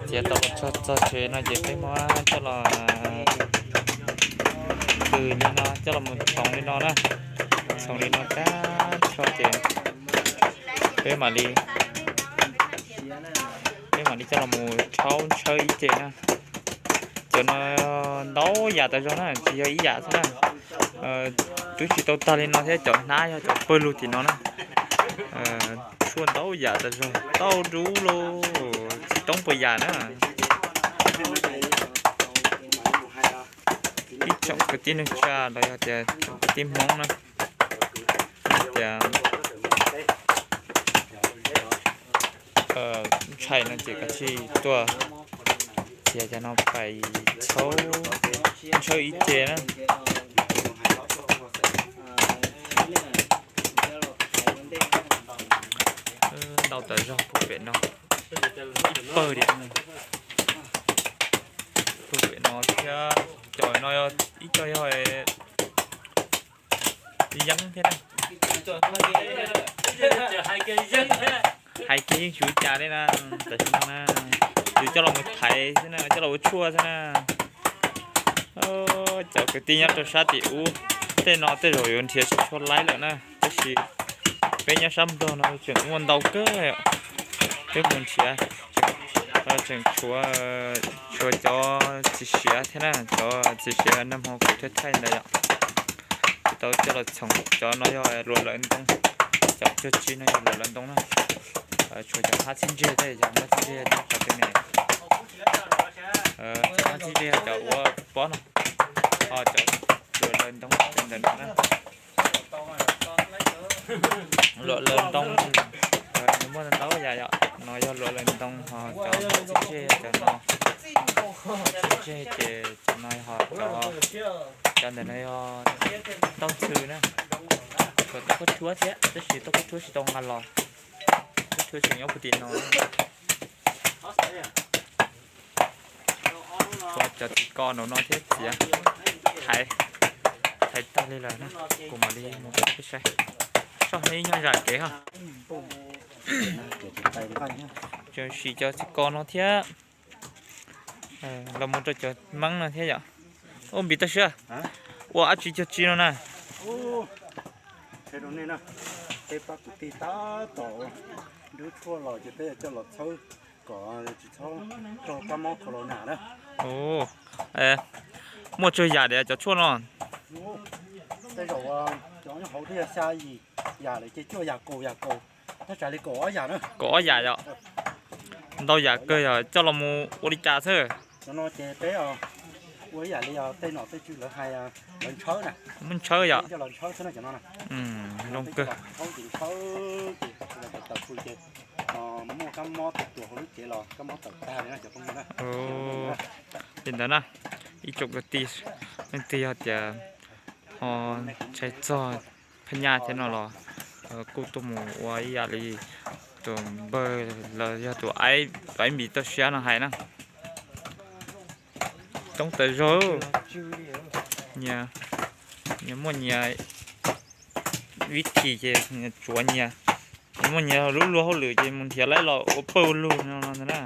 Txiav tau los txog txog tsev no ces peb muab coj los txhom li no, coj los mus txhoov li no na. Txhoov li no tag nrho ces peb mam li, peb mam li coj los mus rhaub ntshaw ib ce na. Cov no ntau yam tas zog na, tsis yog ib yam xwb na. Twb tsis tau tag li no thiab, cov hnab yog cov pawg lug tim no na. Tshuaj ntau yam tas zog, tau dub los tsis toob puas yam na. Ib tsoom kwv tij neej tsa los yog tias tsoom kwv tij Hmoob na, tias ntshai no ces kav tsij tuaj txiav cov no pais txhoov ntshaw ib ce na. Ntau tas zog puag pem no, ib pawg diam, puag pem no thiab. Cov no ib co yog yeeb thiab na. Hais kiag yeej tsis ua cas li na, tam sim no na, yus coj los mus thaiv xwb na, coj los ua tshuaj xwb na. Cov kwv tij nyob rau sab tim ub, tej no tej zaum yuav nrhiav tsis tshua laib lawm na, tab sis peb nyob sab Nplog no tseem muaj ntau kawg. Peb mus nrhiav tseem tshuav, tshuav cov txiv siav thiab na, cov txiv siav nag hmo kuv thaij thaij ntawd yom. Kuv tau coj los txhoov, cov no yog luam lawv ntoo, cov cuag tsi no yog luam lawv ntoo na. Tshuav cov hab txhib ntseg thiab, cov hab txhib ntseg nyob qhov twg ne? Cov hab txhib ntseg cov ua pob no, ho cov luam lawv ntoo ntawm no na. Luam lawv ntoo, nws muaj ntau yam yom, no yog luam lawv ntoo, ho cov hab txhib ntseg cov no, hab txhib ntseg ces cov no ho cov, cov ntawm no yog tauj ntxhw na. Cov tauj khaub rhuab thiab, tab sis tauj khaub rhuab tsis tau nqa los, khaub rhuab tseem nyob puag tim no. Tshuav cov txiv ko nraum no thiab txiav, thaiv, thaiv tag li lawm na, kuv mam li mus rau peb saib. Soj ib nyuag zam kev ha. Tseem siv cov txiv ko no thiab. Los mus rau cov meeb no thiab yom. Ub, Npis Toj Siab, ua dab tsi cuag tsi no na? Peb pab kwv tij tab tom nrhiav tshuaj los ces peb yuav coj los txhawb kom tsis txhob raug kab mob corona na. Muaj tsawg yam tias cov tshuaj no? Tej zaum cov nyob hauv twb yog xya yim yam lawm ces cuaj yam kaum yam kaum, thaj tsam li kaum ob yam na. Kaum ob yam yom. Ntau yam kawg yom, coj los mus ua li cas xwb? Cov no ces peb ua ib yam li tej nom tej tswv lawv hais, lawv ntshawb na. Muab ntshawb yom. Coj los ntshawb xwb na cov no na. Zoo kawg. Thaub ces ntshawb ces tawm tawm pw ces muaj kab mob tuag tuag hauv lub cev los kab mob tawm tag li na cov phooj ywg na. Li ntawd na, ib tsoom kwv tij, leej twg yog tias ho ntshai txog phab nyaj thiab no los kuj tuaj mus ua ib yam li tus npawg los yog tus aib Npis Toj Siab no hais na. Coob tas zog, nyias, nyias muaj nyias vib thim ces nyias tsuav nyias, nyias muaj nyias lub luag hauj lwm ces mus nrhiav laib los ua pawg ua lug no na.